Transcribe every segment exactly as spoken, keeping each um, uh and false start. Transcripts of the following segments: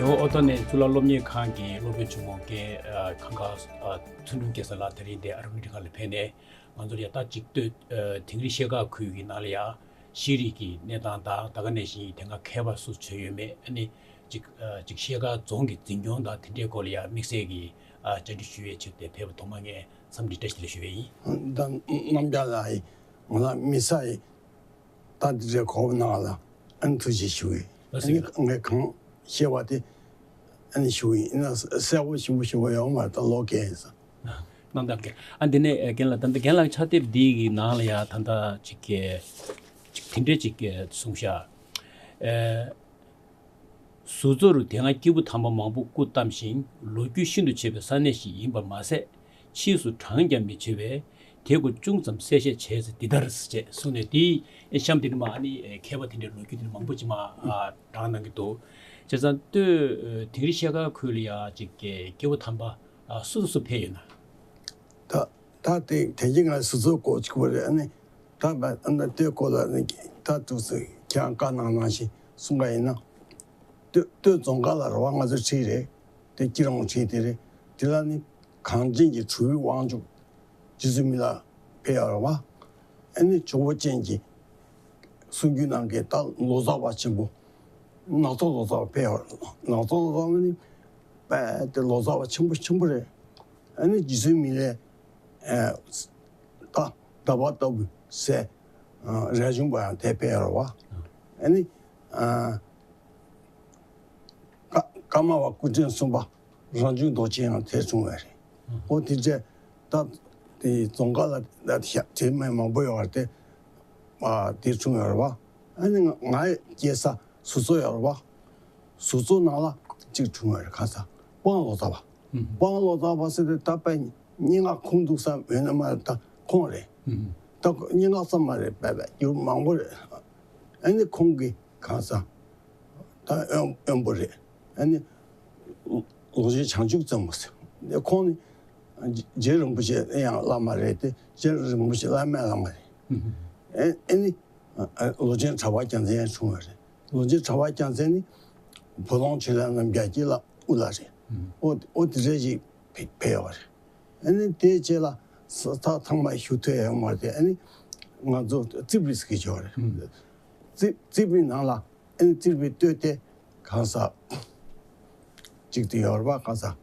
ཨོ་ཨོ་ཐོག་ནས་གཙུག་ལག་སློབ་གཉེར་ཁང་གི་སློབ་དཔོན་ཆེན་མོ་རྒན་ཨ་ཁང་ཁ་ཨ་ཚུལ་ཁྲིམས་རྒྱལ་མཚན་ལགས་དེ་རིང་འདིར་ཨ་རི་ཨ་མི་རི་ཀ་ལ་ཕེབས་ནས་ང་ཚོར་ཡ་ད་ཅིག་ལྟོས་ཨ་དིང་རི་ཤེལ་དཀར་ཁུལ་གྱི་ནང་ལ་ཡ་ཤེས་རིག་གི་གནས་སྟངས་དང་ད་ག་ནང་བཞིན་དེ་སྔ་མཁས་པ་སུ་བྱོན་ཡོད་མེད། ཨ་ནི་ཅིག་ཨ་ཅིག་ཤེལ་དཀར་རྫོང་གི་འཛིན་སྐྱོང་དང་དེ་འདྲའི་སྐོར་ལ་ཡ་དམིགས་བསལ་གྱི་ཨ་བཅར་འདྲི་ཞུ་ཡའི་ཆེད་དུ་ཕེབས་པ་ཐོག་མ་ངས་འཚམས་འདྲི་བཀྲ་ཤིས་བདེ་ལེགས་ཞུ་ཡས་ཡིན། ད་རྣམ་རྒྱལ་ལགས་ཡིན། ང་ལ་མི་ས་ཡིན། ད་འདི་འདྲའི་གོ་བ་གནང་བ་ལ་ཨ་ནི་ཐུགས་རྗེ་ཞུ་གི། ལགས་སོ། ཨ་ནི་ངས་གང་ཤེས་པ་དེ་ཨ་ནི་ཞུ་གི་ཡིན། ཡིན་ན་གསལ་པོ་ཞིབ་པོ་ཞུ་བ་ཡོད་མ་རེད། ད་ལོ་རྒན་ཡིན་ཙང་། རྣམ་དག་རྒན། ཨ་འདི་ནས་རྒན་ལགས་ད་ལྟ་རྒན་ལགས་ཕྱག་དེབ་འདི་གི་ནང་ལ་ཡ་ད་ལྟ་ཅིག་གི་ཅིག་དེ་འདྲའི་ཅིག་གི་གསུངས་ཤག་ཨེ། ཟུར་གཙོ་རུ་དེ་སྔ་སྐྱེས་བུ་དམ་པ་མང་པོ་སྐུ་བལྟམས་ཤིང་ལོ་རྒྱུས་ཤིན་ཏུ་ཆེ་བའི་ས་གནས་ཤིག་ཡིན་པ་མ་ཟད། ཕྱིས་སུ་བགྲང་རྒྱ་མི་ཆེ་བས་དེ་སྐོར་ཅུང་ཙམ་གསལ་བཤད་བྱས་ཚེ་འདི་ལྟར་ཞེས་གསུངས་ནས་དེའི་གཤམ་དེ་ནི་མ་ཨ་ནི་མཁས་པ་དེ་འདྲའི་ལོ་རྒྱུས་དེ་འདྲ་མང་པོ་ཅིག་མ་ཨ་བགྲང་གནང་གི་འདུག་བྱས་ཙང་ལྟོས་དིང་རི་ཤེལ་དཀར་ཁུལ་ལ་ཡ་ཅིག་སྐྱེས་བུ་དམ་པ་ཨ་སུ་དང་སུ་ཕེབས་ཡོད་ན། ད་ད་དེ་དེ་གི་ང་སུ་ཚོ་གོ་ཅིག་བོ་རེད། ཨ་ནི་ད་བ་ཨ་ནི་ལྟོས་གོ་ལ་ནི་ད་ཐུགས་སུ་ཁྱེད་རང་བཀའ་གནང་གནང་བཞིན་གསུང་ག་ཡིན་ན། ལྟོས་ལྟོས་རྫོང་ཁག་ལ་རེད་བ། ང་ཚོ་ཁྲིད་རེད། དེ་སྐྱིད་རོང་ཁྲིད་དེ་རེད། དེ་ལ་ནི་གངས་ཅན་གྱི་གྲུབ་པའི་དབང་ཕྱུག་རྗེ་བཙུན་མི་ལ་ཕེབས་ཡོད་རེད་བ། ཨ་ནི་ཇོ་བོ་ཅན་གྱི་གསུང་རྒྱུན་ནང་གི་ད་ལོ་ཙཱ་བ་ཆེན་པོ་ནག་ཚོ་ལོ་ཙཱ་བ་ཕེབས་ཡོད་རེད། ནག་ཚོ་ལོ་ཙཱ་བ་ནི་དཔེ་དེ་ལོ་ཙཱ་བ་ཆེན་པོ་ཆེན་པོ་རེད། ཨ་ནི་རྗེ་བཙུན་མི་ལས་ད་ཟླ་བ་ལྟ་བུ་ཟེར་རས་ཆུང་པ་ཡང་དེ་ཕེབས་ཡོད་རེད་བ། ཨ་ནི་ཀ་ཀརྨ་པ་སྐུ་ཕྲེང་གསུམ་པ་རང་བྱུང་རྡོ་རྗེ་ཡང་དེར་བྱུང་བ་རེད། ཨོ་དེ་འདྲས་ད་དེ་རྫོང་ཁག་ལ་ད་དེ་དེ་མི་མང་པོ་ཡོད་རེད་དེ། ཨ་དེ་བྱུང་ཡོད་རེད་བ། ཨ་ནི་ང་ང་སྐྱེས་ས་ཟུར་གཙོ་ཡོད་རེད་བ། ཟུར་གཙོ་ནང་ལ་གཅིག་བྱུང་ཡོད་རེད། གང་ཟེར་དབང་ལོ་ཙཱ་བ། དབང་ལོ་ཙཱ་བ་ཟེར་དེ་ད་དཔེ་སྙན་ངག་ཁུངས་འདུག་ས་མེད་ན་མ་རེད། ད་ཁོང་རེད། ད་སྙན་ངག་ཙམ་མ་རེད། དཔེ་དཔེ་འགྱུར་མང་པོ་རེད། ཨ་ནི་ཁོང་གི་གང་ཟེར་ད་དབོན་དབོན་པོ་རེད། ཨ་ནི་ལོ་ཆེན་བྱང་ཆུབ་བརྩོན་པ་ཟེར། ཁོང་ནི་རྗེ་རིན་པོ་ཆེ་ཡང་བླ་མ་རེད་དེ། རྗེ་རིན་པོ་ཆེ་བླ་མའི་བླ་མ་རེད། ཨ་ཨ་ནི་ལོ་ཆེན་གྲགས་པ་རྒྱལ་མཚན་ཡང་བྱུང་བ་རེད། ལོ་ཆེན་གྲགས་པ་རྒྱལ་མཚན་ནི་བུ་ལོང་ཆོས་ལས་རྣམ་རྒྱལ་གྱི་བླ་དབུ་བླ་རེད། ཨོ་ཨོ་དེ་འདྲས་ཞིག་ཕེ་ཕེབས་ཡོད་རེད། ཨ་ནི་དེའི་རྗེས་ལ་ས་ཐག་ཐང་མ་ཞུ་ཐུབ་ཡོད་མ་རེད་དེ། ཨ་ནི་ང་ཚོ་རྩིབ་རི་ཟེར་གྱི་ཡོད་རེད། རྩིབ་རྩིབ་རི་ནང་ལ་ཨ་ནི་རྩིབ་རི་སྟོད་དེ་གང་ཟག་གཅིག་དེ་ཡོད་རེད་པ། གང་ཟག་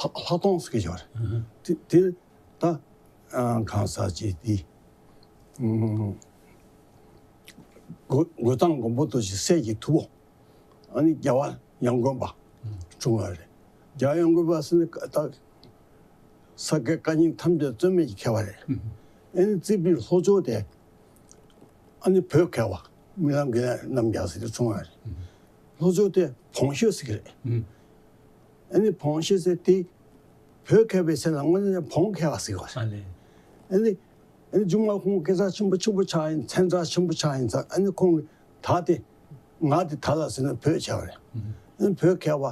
ལྷ་ལྷ་སྟོང་ཟེར་གྱི་ཡོད་རེད། དེ་དེ་ད་གང་ཟག་ཅིག་དེ་གོས་གོས་ཐང་མགོན་པོ་རྡོ་རྗེ་སྲས་ཀྱི་ཐུ་བོ། ཨ་ནི་རྒྱལ་བ་ཡང་དགོན་པ་བྱུང་བ་རེད། རྒྱལ་བ་ཡང་དགོན་པ་ཟེར་ནི་ད་ས་དགེ་བཀའ་རྙིང་ཐམས་ཅད་རྩོད་མེད་ཀྱི་མཁས་པ་རེད། ཨ་ནི་རྩིབ་རིའི་ལྷོ་ཕྱོགས་དེ་ཨ་ནི་བོད་མཁས་པ་རྨི་ལམ་དགེ་ལེགས་རྣམ་རྒྱལ་ཟེར་དེ་བྱུང་བ་རེད། ལྷོ་ཕྱོགས་དེ་བོང་ཤོད་ཟེར་གི་རེད། ཨ་ནི་བོང་ཤོད་ཟེར་དེ་བོད་མཁས་པའི་ཚད་ལ་དངོས་གནས་བོང་མཁས་པ་ཟེར་གི་རེད། ཨ་ནི། ཨ་ནི་མཇུག་མ་ཁོང་སྐད་གྲགས་ཆེན་པོ་ཆེན་པོ་ཆགས་ཡིན། མཚན་གྲགས་ཆེན་པོ་ཆགས་ཡིན་ཙང་། ཨ་ནི་ཁོང་གི་ད་དེ་ང་དེ་ད་ལ་ཟེར་ན་བོད་བྱ་བ་རེད། ཨ་ནི་བོད་མཁས་པ་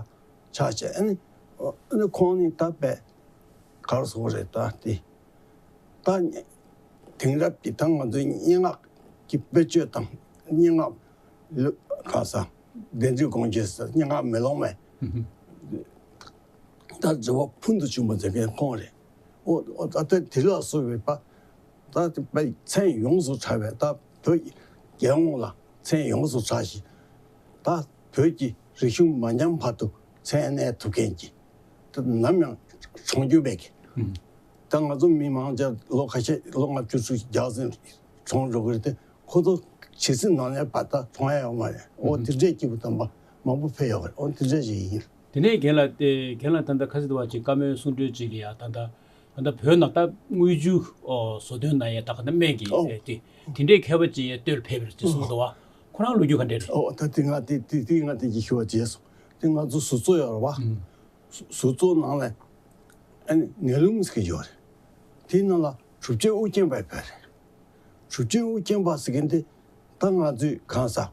ཆགས་བྱས། ཨ་ནི་ཨ་ནི་ཁོང་ནི་ད་དཔེ་གར་སོང་རེད། ད་དེ་ད་དེང་རབས་ཀྱི་ད་ང་ཚོའི་སྙན་ངག་གི་དཔེ་བརྗོད་དང་སྙན་ངག་ལུ་ག་ས་བདེན་བཞི་དགོངས་བཞི་ཟེར་སྙན་ངག་མེ་ལོང་མེ། ད་འགྲེལ་པ་ཕུལ་དུ་བྱུང་བ་མཛད་མཁན་ཁོང་རེད། ཨོ་ཨོ་ད་ལྟ་དེ་ལ་སོགས་པའི་པ། ད་དེ་པའི་མཚན་ཡོངས་སུ་གྲགས་པའི་ད་བོད་ཀྱི་རྒྱལ་དབང་ལ་མཚན་ཡོངས་སུ་གྲགས་ཤིང་། ད་བོད་ཀྱི་རིག་གཞུང་མ་ཉམས་བར་དུ་མཚན་གནས་ཐུབ་མཁན་གྱི་ད་ནམ་ཡང་གྲོངས་རྒྱུ་མེད་ཀྱི། ད་ང་ཚོ་མི་མང་ཆེ་ལོ་ཁ་ཤས་ལོ་ལྔ་བཅུ་ཙམ་རྒྱག་ཟིན་གྲོངས་འགྲོ་གི་རེད་དེ། ཁོ་ཚོ་ཇི་སྲིད་ནང་ནས་པ་ད་གྲོངས་ཡ་ཡོད་མ་རེད། ཨོ་དེ་འདྲས་སྐྱིད་པོ་དམ་པ་མང་པོ་ཕེབས་ཡོད་རེད། ཨོ་དེ་འདྲས་ཞིག་ཡིན། དེ་ནས་རྒན་ལགས་དེ་རྒན་ལགས་ད་ལྟ་ཁ་སང་དུ་བ་ཅིག་བཀའ་མོལ་གསུང་གྲོས་ཅིག་ལ་ཡ་ད་ལྟ་ད་ལྟ་བོད་ནང་ད་དངུལ་ཆུ་ཨོ་བཟོ་དོན་ནང་ཡ་ད་ག་ད་སྨན་གྱི་ཨོ་ཨེ་དེ་དེ་འདྲའི་མཁས་པ་ཅིག་ཡ་ལྟོས་ཕེབས་པ་རེད་དེ་གསུངས་འདུག་བ། ཁོ་རང་ལོ་རྒྱུས་ག་འདྲས་རེད། ཨོ་ད་དེ་ང་དེ་དེ་དེ་ང་དེ་གི་ཞུ་བ་བྱས་སོང་། དེ་ང་ཚོ་ཟུར་གཙོ་ཡོད་རེད་བ། ཟུར་གཙོ་ནང་ལ་ཨ་ནི་ནད་ལུང་ཟེར་གྱི་ཡོད་རེད། དེའི་ནང་ལ་གྲུབ་ཆེན་ཨོ་རྒྱན་པའི་བོད་རེད། གྲུབ་ཆེན་ཨོ་རྒྱན་པ་ཟེར་མཁན་དེ་ད་ང་ཚོས་གང་ཟག་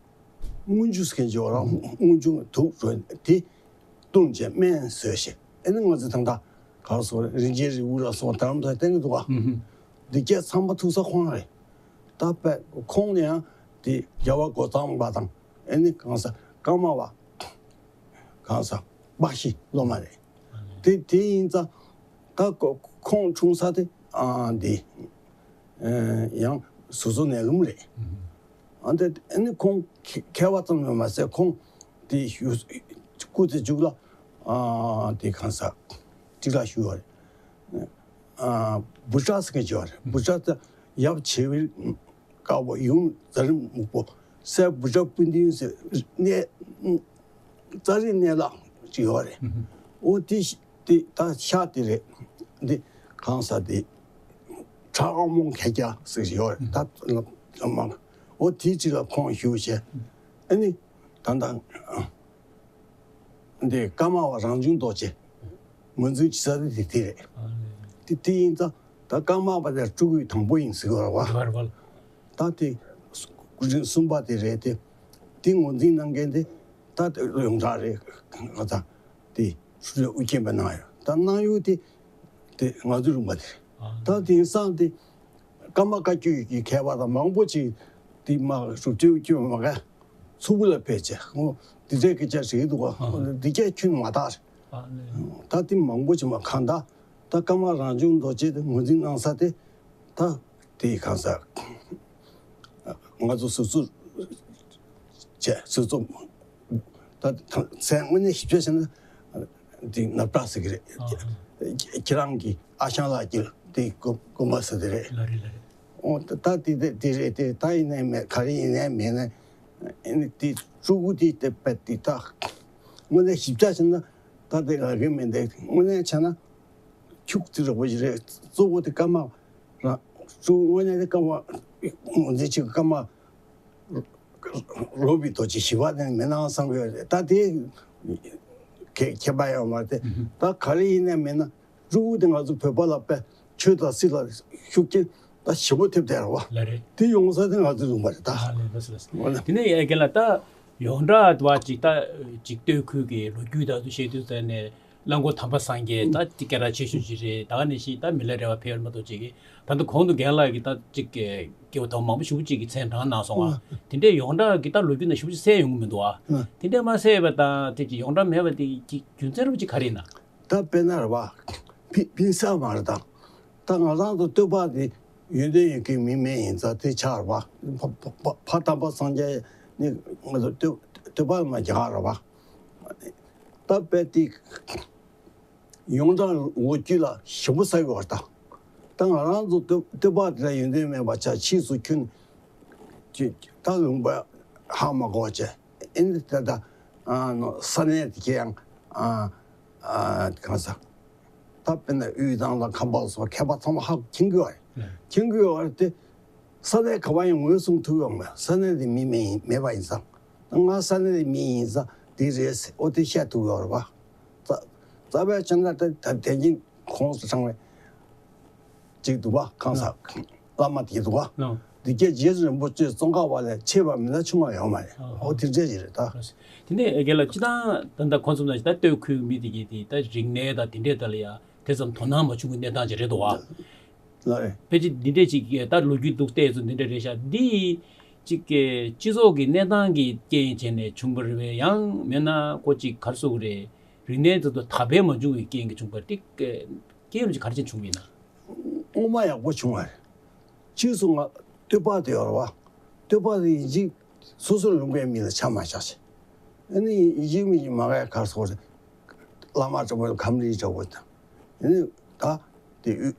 སྔོན་འཇུག་ཟེར་མཁན་ཅིག་ཡོད་ར། སྔོན་འཇུག་དུག་རོ་དེ་བཏུང་བྱས་སྨན་བཟོས་ཤིང་། ཨ་ནི་ང་ཚོས་ད་ལྟ་ག་རེ་ཟེར་རིན་ཆེན་རིལ་བུ་ལ་སོགས་དར་མ་ཐག་བསྟན་གྱི་འདུག་ག་འདི་སྐད་ཚང་མ་ཐུག་ས་ཁོང་རེད། ད་དཔེ་ཁོང་ནས་ཡང་དེ་རྒྱལ་བ་རྒོད་ཚང་པ་དང་། ཨ་ནི་གང་ཟག་ཀརྨ་པ། གང་ཟག་ དཔའ་ཞི་སློབ་མ་རེད། དེ་དེ་ཡིན་ཙང་ད་ཁོ་ཁོང་འཁྲུངས་ས་དེ་ཨ་འདི་ཨ་ཡང་ཟུར་བཟོ་ནས་ལུམ་རེད། ཨ་འདི་ཨ་ནི་ཁོང་མཁས་པ་ཙམ་ཡང་མ་ཟད་ཁོང་དེ་སྐུ་ཚེ་མཇུག་ལ་ཨ་དེ་གང་ཟག་ཅིག་ལ་ཞུ་བ་རེད། ཨ་བུ་ཤྲ་ཟེར་མཁན་ཅིག་ཡོད་རེད། བུ་ཤྲ་དེ་ཡབ་བྱེ་བའི་དཀར་པོ་ཡུམ་ཛ་རི་སྨུག་པོ་སྲས་བུ་ཤྲ་སྤུན་བདུན་ཟེར་གནས་ཙཱ་རི་གནས་ལག་ཅིག་ཡོད་རེད། ཨོ་དེ་དེ་ད་ཤག་དེ་རེད། འདི་གང་ཟག་དེ་ཁྲ་ཨ་མོ་མཁས་རྒྱ་ཟེར་ཡོད་རེད། ད་ལམ་མང་ཨོ་དེ་ཅིག་ལ་ཁོང་ཞུ་བྱས་ཨ་ནི་ད་ལྟ། འདི་ཀརྨ་པ་རང་བྱུང་རྡོ་རྗེ་ངོས་འཛིན་བྱེད་ས་དེ་དེ་རེད། དེ་དེ་ཡིན་ཙང་ད་ཀརྨ་པ་དེ་སྤྲུལ་སྐུ་དང་པོ་ཡིན་ཟེར་བ་རེད་བ། ད་དེ་སྐུ་ཕྲེང་གསུམ་པ་དེ་རེད་དེ། དེ་ངོས་འཛིན་གནང་མཁན་དེ་ད་དེ་ཡོངས་གྲགས་རེད། ང་ཚང་དེ་ཧྲུའུ་ཅི་ཨུ་རྒྱན་པས་གནང་ཡོད། ད་གནང་ཡུལ་དེ་དེ་ང་ཚོའི་ལུང་པ་དེ་རེད། ད་དེང་སང་དེ། ཀརྨ་བཀའ་བརྒྱུད་ཀྱི་མཁས་པ་དང་མང་པོ་ཅིག་དེ་མ་ཧྲུའུ་ཅི་ཨུ་རྒྱན་པས་མ་ག་མཚུར་ཕུ་ལ་ཕེབས་བྱས་ཁོང་འདི་འདྲའི་སྐད་ཆ་རིག་འདུག་ག་འདི་སྐད་ཁྱོན་མ་དག་རེད། ད་དེ་མང་པོ་ཅིག་མ་གང་ལྟར་ད་ཀརྨ་རང་བྱུང་རྡོ་རྗེ་དེ་ངོས་འཛིན་གནང་ས་དེ་ད་དེ་གང་ཟག་ང་ཚོ་ཟུར་ཚོ་བྱས་ཟུར་ཚོ་ད་མཚན་དངོས་གནས་ཞིབ་ཆ་བྱས་ན་དེ་ནབ་བྲག་ཟེར་གི་རེད། ཁྱེད་རང་གི་ཨ་ཞང་ལགས་ཀྱི་དེ་དགོན་པ་ཟེར་དེ་རེད། ལ་རེད་ལ་རེད། ཨོ་ད་ད་དེ་དེ་དེ་རེད་དེ་ད་ཡིན་ནའི་མེད་ག་རེ་ཡིན་ནའི་མེད་ནའི་ཨེ་ནི་དེ་སྤྲུལ་སྐུ་དེ་དེ་པད་དེ་ད་དངོས་གནས་ཞིབ་ཆ་བྱས་ན་ད་དེ་ལ་རེད་མེད་དེ་དངོས་གནས་བྱས་ན་ཁྱུག་ཙི་རོ་བོ་ཞིག་རེད། གཙོ་བོ་དེ་ཀརྨ་རང་སྤྲུལ་སྐུ་དངོས་གནས་དེ་ཀརྨ་ངོས་འཛིན་བྱེད་ཀརྨ་རོ་བི་རྡོ་རྗེ་ཞི་བ་ལྷས་མེད་ནའང་བསམ་གི་ཡོད་རེད། ད་དེ་ཁྱད་ཁྱད་པར་ཡོད་མ་རེད་དེ། ད་ག་རེ་ཡིན་ནའི་མེད་ན་སྤྲུལ་སྐུ་དེ་ང་ཚོ་བོད་པ་ལ་དཔེ་ཆོས་དང་སྲིད་ལ་ཤུགས་རྐྱེན་ད་ཞེ་པོ་ཐེབས་བསྡད་རེད་བ། ལ་རེད། དེ་ཡོང་ས་དེ་ང་ཚོའི་ལུང་པ་རེད་ད། ཨ་ལས་ལགས་སོ་ལགས་སོ། འོ་ན་དེ་ནས་ཡ་རྒན་ལགས་ད་ཡོངས་གྲགས་བ་ཅིག་ད་ཅིག་སྟོད་ཁུལ་གྱི་ལོ་རྒྱུས་དང་དུ་བཤད་དུས་ཙམ་ནས་གླང་མགོ་དམ་པ་སངས་རྒྱས་ད་དེ་སྐད་གྲགས་ཆེ་ཤོས་ཅིག་རེད། ད་ག་ནང་བཞིན་ད་མི་ལ་རས་པ་ཕལ་མ་གཏོགས་ཅིག་གིས་ད་ལྟ་གོང་དུ་རྒན་ལགས་ཀྱིས་ད་ཅིག་སྐྱེ་བོ་དམ་པ་མང་པོ་ཞེ་པོ་ཅིག་གི་མཚན་བགྲངས་གནང་སོང་ང་། དེ་འདྲའི་ཡོངས་གྲགས་ཀྱི་ད་ལོ་རྒྱུས་ནང་ཞེ་པོ་ཅིག་གསལ་ཡོང་གི་མི་འདུག་ཨ། དེ་འདྲའི་མ་གསལ་བ་དང་དེ་ཅིག་ཡོངས་གྲགས་མེད་པ་དེ་ཅིག་རྒྱུ་མཚན་རུ་ཅིག་ག་རེ་ཡིན་ན། ད་དཔེར་ན་རེད་བ། ཕི་ཕིན་ས་མ་རེད་ད། ད་ང་རང་ཚོ་སྟོད་པ་དེ་ཡོན་ཏན་ཡོད་མཁན་མི་མེད་ཡིན་ཙང་དེ་ཆགས་རེད་བ། ཕ་ཕ་ཕ་ཕ་དམ་པ་སངས་རྒྱས་ནི་ང་ཚོ་སྟོད་སྟོད་པ་མ་རྒྱ་གར་རེད་བ། ད་དཔེ་དེ་ཡོངས་གྲགས་ལོ་རྒྱུས་ལ་ཞེ་པོ་ཟ་གི་བ་ད། ད་ང་རང་ཚོ་སྟོད་སྟོད་པ་དེ་ལ་ཡོན་ཏན་མེད་པ་ཆགས་ཕྱིས་སུ་ཁྱོན་ཅིག་ད་ལུང་པ་ཧ་མ་གོ་བྱས། ཨེ་ནི་ད་ལྟ་ཨ་ནོ་ས་གནས་དེ་གའི་ཡང་ཨ་ཨ་གང་ཟག་ད་དཔེར་ན་དབུས་གཙང་ལ་ཁམས་པ་སོགས་མཁས་པ་ཚང་མ་ཧ་གོ་མཁྱེན་གྱི་ཡོད་རེད། མཁྱེན་གྱི་ཡོད་རེད་དེ། ས་གནས་ག་པར་ཡང་ངོས་བཟུང་ཐུབ་ཡོད་མ་རེད། ས་གནས་དེ་མི་མེད་ཡིན་མེད་པ་ཡིན་ཙང་། ང་ས་གནས་དེ་མི་ཡིན་ཙང་དེ་རེད་ཟེར་ཨོ་དེ་བཤད་ཐུབ་ཡོད་རེད་བ། རྩ་རྩ་བའི་ཆ་ན་ད་ད་དེ་གིན་ཁོངས་སུ་བྱང་བའི་ཅིག་འདུག་བ། གང་ཟག་བླ་མ་དེ་འདུག་བ། ལགས། འདི་སྐད་རྗེ་བཙུན་རིན་པོ་ཆེ་ཙོང་ཁ་པ་ལས་ཆེ་བ་མི་ན་ཆུང་བ་ཡོད་མ་རེད། ཨོ་དེ་འདྲ་ཞིག་རེད་ད། དེ་ནས་རྒན་ལགས་སྤྱིར་བཏང་ད་ལྟ་ཁོང་ཚོ་ནང་ད་སྟོད་ཁུལ་མི་དེ་གའི་དེ་ད་རིག་གནས་དང་དེ་འདྲས་ད་ལ་ཡ་དེ་ཙམ་དོ་སྣང་མ་བྱུང་གི་གནས་སྟངས་ཅིག་རེད་འདུག་བ། ལགས་རེད། ཕལ་ཆེར་འདི་འདྲས་ཅིག་ད་ལོ་རྒྱུས་འདུག་བལྟས་ཚོ་འདི་འདྲས་རེད་ཤག་འདི་ཅིག་སྤྱི་ཚོགས་ཀྱི་གནས་སྟངས་ཀྱི་རྐྱེན་བྱས་ནས་བྱུང་བ་རེད་པས། ཡང་མིན་ན་ཁོ་ཅིག་ག་རེ་ཟེར་དགོས་རེད། རིག་གནས་དེ་ཚོ་དར་སྤེལ་མ་བྱུང་བའི་རྐྱེན་གྱིས་བྱུང་བ་རེད། དེ་རྐྱེན་རུ་ཅིག་ག་རེ་བྱས་བྱུང་བ་ཡིན་ན། སྔོན་མ་ཡག་པོ་བྱུང་བ་རེད། ཕྱིས་སུ་ང་སྟོད་པ་དེ་ཡོད་རེད་བ། སྟོད་པ་དེ་ཡིན་གཅིག་སོ་སོའི་ལུང་པའི་མི་ལ་ཆ་མ་བཞག་ཅིག་ཨ་ནི་ཡིན་གཅིག་མིན་གཅིག་མ་ག་ག་རེ་ཟེར་དགོས་རེད། བླ་མ་འདྲ་པོ་ཁམས་རིགས་འདྲ་པོ་དང་། ཨ་ནི་ད་དེ་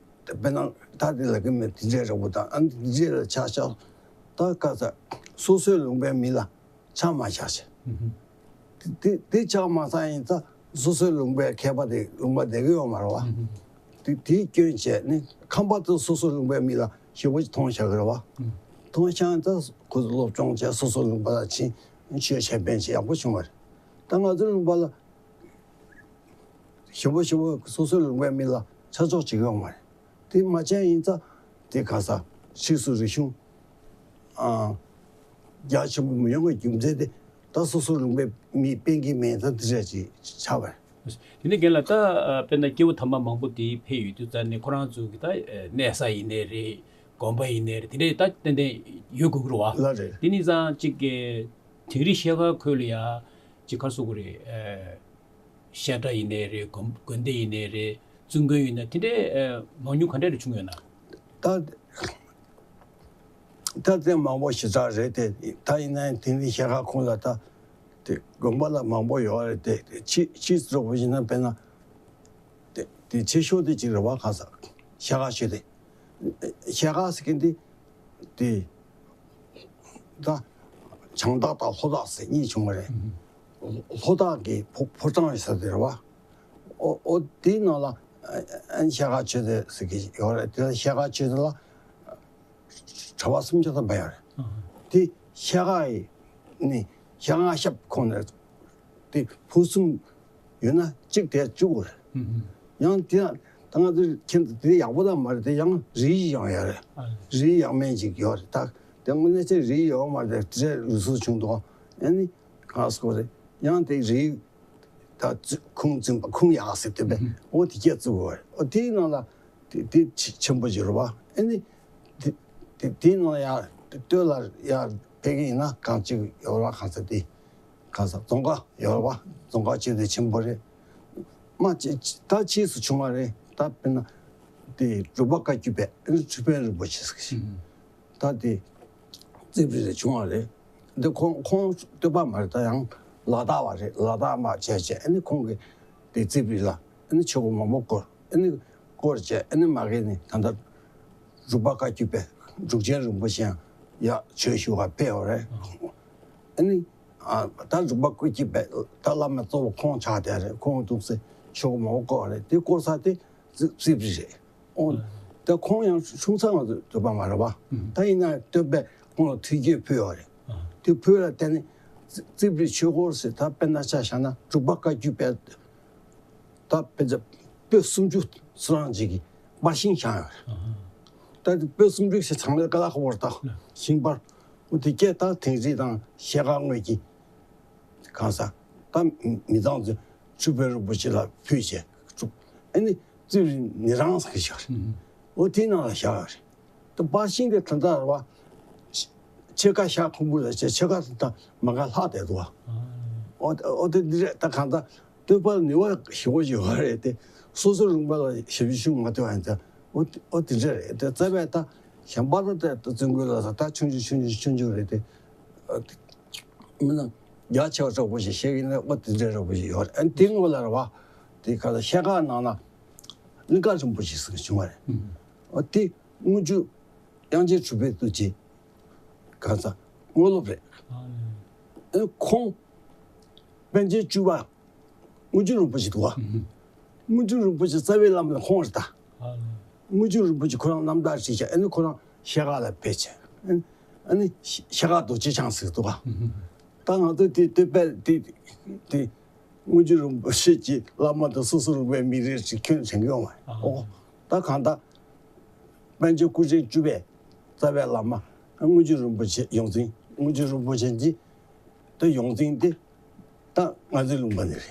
དཔེར་ན་ད་དེ་ལ་གི་མི་དེ་འདྲས་འདྲ་པོ་དང་ཨ་ནི་དེ་འདྲས་ལ་ཆ་བཞག་ད་ག་ས་སོ་སོའི་ལུང་པའི་མི་ལ་ཆ་མ་བཞག་ཅིག་དེ་དེ་དེ་ཆ་མ་བཞག་ཡིན་ཙང་སོ་སོའི་ལུང་པའི་མཁས་པ་དེ་ལུང་པ་བསྡད་ཀྱི་ཡོད་མ་རེད་བ། དེ་དེའི་སྐྱོན་བྱས་ནི་ཁམས་པ་དེ་སོ་སོའི་ལུང་པའི་མི་ལ་ཞེ་པོ་ཅིག་མཐོང་བཞག་གི་རེད་བ། མཐོང་བཞག་ཡིན་ཙང་ཁོ་ཚོ་སློབ་སྦྱོང་བྱས་སོ་སོའི་ལུང་པ་ལ་ཕྱིན་ཆོས་བྱས་པས་ཅིག་ཡག་པོ་བྱུང་བ་རེད། ད་ང་ཚོའི་ལུང་པ་ལ་ཞེ་པོ་ཞེ་པོ་སོ་སོའི་ལུང་པའི་མི་ལ་ཆ་འཇོག་བྱེད་ཀྱི་ཡོད་མ་རེད། དེ་མ་བྱས་ཡིན་ཙང་དེ་ག་ས་ཕྱིས་སུ་རིག་གཞུང་ཨ་རྒྱ་ཆེན་པོ་མི་ཡོང་བའི་རྒྱུ་མཚན་དེ་ད་སོ་སོའི་ལུང་པའི་མི་སྤེལ་གྱི་མེད་ཙང་དེ་འདྲ་ཅིག་ཆགས་པ་རེད། དེ་ནས་རྒན་ལགས་ད་དཔེར་ན་སྐྱེས་བུ་དམ་པ་མང་པོ་དེ་ཕེབས་ཡོད་དུས་ཙང་ནས་ཁོ་རང་ཚོ་གི་ད་གནས་ས་ཡིན་ནའི་རེད། དགོན་པ་ཡིན་ནའི་རེད། དེ་འདྲས་ད་ཏན་ཏན་ཡོད་དགོས་ཀྱི་རེད་བ། ལགས་རེད། དེ་ནས་ཙང་གཅིག་གི་དིང་རི་ཤེལ་དཀར་ཁུལ་ལ་ཡ་གཅིག་ག་རེ་ཟེར་དགོས་རེད། བཤད་གྲྭ་ཡིན་ནའི་རེད། དགོན་དགོན་སྡེ་ཡིན་ནའི་རེད། བཙུན་དགོན་ཡིན་ན་དེ་འདྲའི་ཨ་མང་ཉུང་ག་འདྲ་རེ་བྱུང་ཡོད་ན། ད་ད་དེ་མང་པོ་ཞེ་དྲག་རེད་དེ། ད་ཡིན་ན་དེ་འདྲའི་ཤེལ་དཀར་ཁོངས་ལ་ད་དེ་དགོན་པ་ལ་མང་པོ་ཡོད་རེད་དེ། ཕྱིས་ཕྱིས་སུ་འགྲོ་བ་ཡིན་ན་དཔེར་ན་དེ་དེ་ཆེ་ཤོས་དེ་གཅིག་རེད་བ། གང་ཟག་ཤེལ་དཀར་ཆོས་སྡེ། ཤེལ་དཀར་ཟེར་མཁན་དེ་དེ་ད་བྱང་བདག་དང་ལྷོ་བདག་ཟེར་གཉིས་བྱུང་བ་རེད། ལྷོ་བདག་གི་ཕོ་ཕོ་བྲང་ཡོད་ས་དེ་རེད་བ། ཨོ་ཨོ་དེའི་ནང་ལ་ཨ་ཨ་ཤེལ་དཀར་ཆོས་སྡེ་ཟེར་གྱི་ཡོད་རེད། དེ་ལ་ཤེལ་དཀར་ཆོས་སྡེ་ལ་གྲྭ་པ་སུམ་བརྒྱ་ཐམ་པ་ཡོད་རེད། དེ་ཤེལ་དཀར་ཡི་ནི་ཤེལ་དཀར་ཞབས་ཁོངས་ནས་དེ་ཕུ་གསུམ་ཡོད་ན་གཅིག་དེ་བཅུ་དགོས་རེད། ཡང་དེ་ཡང་ད་ང་ཚོའི་ཁྱེད་ཚོ་དེ་ཡག་པོ་ད་མ་རེད་དེ། ཡང་རིགས་ཡང་ཡོད་རེད། རིགས་ཡག་མེད་ཅིག་ཡོད་རེད། ད་དེ་དངོས་གནས་ཅིག་རིགས་ཡོད་མ་རེད་དེ། དེ་ལུགས་སྲོལ་བྱུང་འདུག་ཨ་ནི་གང་ཟེར་དགོས་རེད། ཡང་དེ་རིགས་ད་ཁུངས་འཛིན་པ་ཁུངས་ཡག་ཟེར་དེ་བས། འོ་དེ་སྐད་བཙུགས་དགོས་རེད། འོ་དེའི་ནང་ལ་དེ་དེ་ཆེ་ཆེན་པོ་ཅིག་རེད་བ། ཨ་ནི་དེ་དེ་དེའི་ནང་ལ་ཡར་སྟོད་ལ་ཡར་ཕེབས་ཀྱི་ཡིན་ན་གང་ཅིག་ཡོད་རེད་བ། གང་ཟེར་དེ། གང་ཟག་རྫོང་དཀར་ཡོད་རེད་བ། རྫོང་དཀར་ཆོས་སྡེ་ཆེན་པོ་རེད། མ་ཅི་ད་ཕྱིས་སུ་བྱུང་བ་རེད། ད་དཔེར་ན་དེ་འབྲུག་པ་བཀའ་བརྒྱུད་པའི་ཨ་ནི་ཁྲི་དཔོན་རིན་པོ་ཆེ་ཟེར་གྱི་ད་དེ་རྩིབ་རི་རེ་བྱུང་བ་རེད། འདི་ཁོང་ཁོང་སྟོད་པ་མ་རེད། ད་ཡང་ལ་དྭགས་པ་རེད། ལ་དྭགས་མ་བྱས་བྱས་ཨ་ནི་ཁོང་གིས་དེ་རྩིབ་རི་ལ་ཨ་ནི་ཆོས་སྒོ་མང་པོ་བསྐོར། ཨ་ནི་བསྐོར་བྱས་ཨ་ནི་མ་གི་ནི་ད་ལྟ་འབྲུག་པ་བཀའ་བརྒྱུད་པའི་འབྲུག་ཆེན་རིན་པོ་ཆེ་ཡང་ཡར་ཆོས་ཞུ་བར་ཕེབས་ཡོད་རེད། ཨ་ནི། ཨ་ད་འབྲུག་པ་བཀའ་བརྒྱུད་པའི་ད་བླ་མ་གཙོ་བོ་ཁོང་ཆགས་བསྡད་རེད། ཁོང་འདུག་སེ་ཆོས་སྒོ་མང་པོ་བསྐོར་བ་རེད། དེ་བསྐོར་ས་དེ་རྩིབ་རྩིབ་རི་རེད། ཨོ་ད་ཁོང་ཡང་ཆུང་ས་ང་ཚོ་སྟོད་པ་མ་རེད་བ། ད་ཡིན་ན་སྟོད་པས་ཁོང་ལ་ཐུགས་རྗེ་ཕུལ་བ་རེད། དེ་ཕུལ་ལ་བརྟེན་ནས་རྩིབ་རི་ཆོས་སྒོར་ཟེར། ད་དཔེར་ན་ཆ་བཞག་ན་འབྲུག་པ་བཀའ་བརྒྱུད་པའི་ད་དཔེ་ཆ་པོད་སུམ་ཅུ་སུ་རང་ཅིག་གི་པར་ཤིང་བཞེངས་ཡོད་རེད། ད་དེ་པོད་སུམ་ཅུ་ཞེས་བྱང་ལས་ཀ་ལ་ཁོ་བོར་ད་ཤིང་པར། འོ་དེ་སྐད་ད་དིང་རི་དང་ཤེལ་དཀར་དངོས་ཀྱི་གང་ཟག་ད་མི་ཚང་ཚོས་ཆུ་བེ་རུ་པོ་ཆེ་ལ་ཕུལ་བྱས་བཙུགས། ཨ་ནི་རྩིབ་རི་ནི་རང་ཟེར་གྱི་ཡོད་རེད། འོ་དེའི་ནང་ལ་བཞག་ཡོད་རེད། ད་པར་ཤིང་དེ་ད་ལྟ་རེད་བ། ཕྱེད་ཀ་ཤར་ཁུང་བུ་ལ་བྱས། ཕྱེད་ཀ་ད་མ་ག་ལྷག་བསྡད་འདུག་བ། འོ་འོ་དེ་འདི་རེད། ད་གང་ལྟར་སྟོད་པར་ནུས་པ་ཞེ་པོ་ཅིག་ཡོད་རེད་དེ། སོ་སོ་རིམ་པ་ལ་ཞབས་ཞུ་མ་ཐུབ་པ་ཡིན་ཙང་། འོ་དེ་འོ་དེ་འདྲ་རེད་དེ། རྩ་བའི་ད་གཞན་པ་ལ་ད་བཙུན་དགོན་ལ་ད་ཆུང་ཆུང་ཆུང་ཆུང་ཆུང་ཆུང་རེད་དེ། འོ་དེ་མི་ན་རྒྱ་ཆེ་བ་འདྲ་པོ་ཞིག་བཤད་ཀྱི་ན། འོ་དེ་འདྲ་འདྲ་པོ་ཞིག་ཡོད་རེད། ཨ་ནི་དེ་སྔོན་ལ་རེད་བ། དེ་ག་ལ་ཤེལ་དཀར་ནང་ན་གླིང་དཀར་རིན་པོ་ཆེ་ཟེར་བྱུང་བ་རེད། འོ་དེ་དངུལ་ཆུ་དབྱངས་ཅན་གྲུབ་པའི་ཐུགས་རྗེ་གང་ཟག་དངོས་སློབ་རེད། ཨ་ཁོང་པཎ་ཆེན་བཅུ་པ་དངུལ་ཆུ་རིན་པོ་ཆེ་འདུག་བ། དངུལ་ཆུ་རིན་པོ་ཆེ་རྩ་བའི་བླ་མ་ཁོང་རེད་ད། དངུལ་ཆུ་རིན་པོ་ཆེ་ཁོ་རང་རྣམ་ཐར་བྲིས་བྱས། ཨ་ནི་ཁོ་རང་ཤེལ་དཀར་ལ་ཕེབས་བྱས། ཨ་ནི་ཤེལ་དཀར་རྡོ་རྗེ་འཆང་ཟེར་འདུག་བ། ད་ང་ཚོ་དེ་སྟོད་པའི་དེ་དེ། དངུལ་ཆུ་རིན་པོ་ཆེ་གྱི་བླ་མ་དང་སོ་སོ་རིག་པའི་མི་རིགས་ཅིག་ཁྱོན་དྲན་གྱི་ཡོད་མ་རེད། ཨོ། ད་གང་ལྟར་པཎ་ཆེན་སྐུ་ཕྲེང་བཅུ་པའི་རྩ་བའི་བླ་མ་དངུལ་ཆུ་རིན་པོ་ཆེ་ཡོངས་འཛིན། དངུལ་ཆུ་རིན་པོ་ཆེ་གྱི་ད་ཡོངས་འཛིན་དེ་ད་ང་ཚོའི་ལུང་པ་ནས་རེད།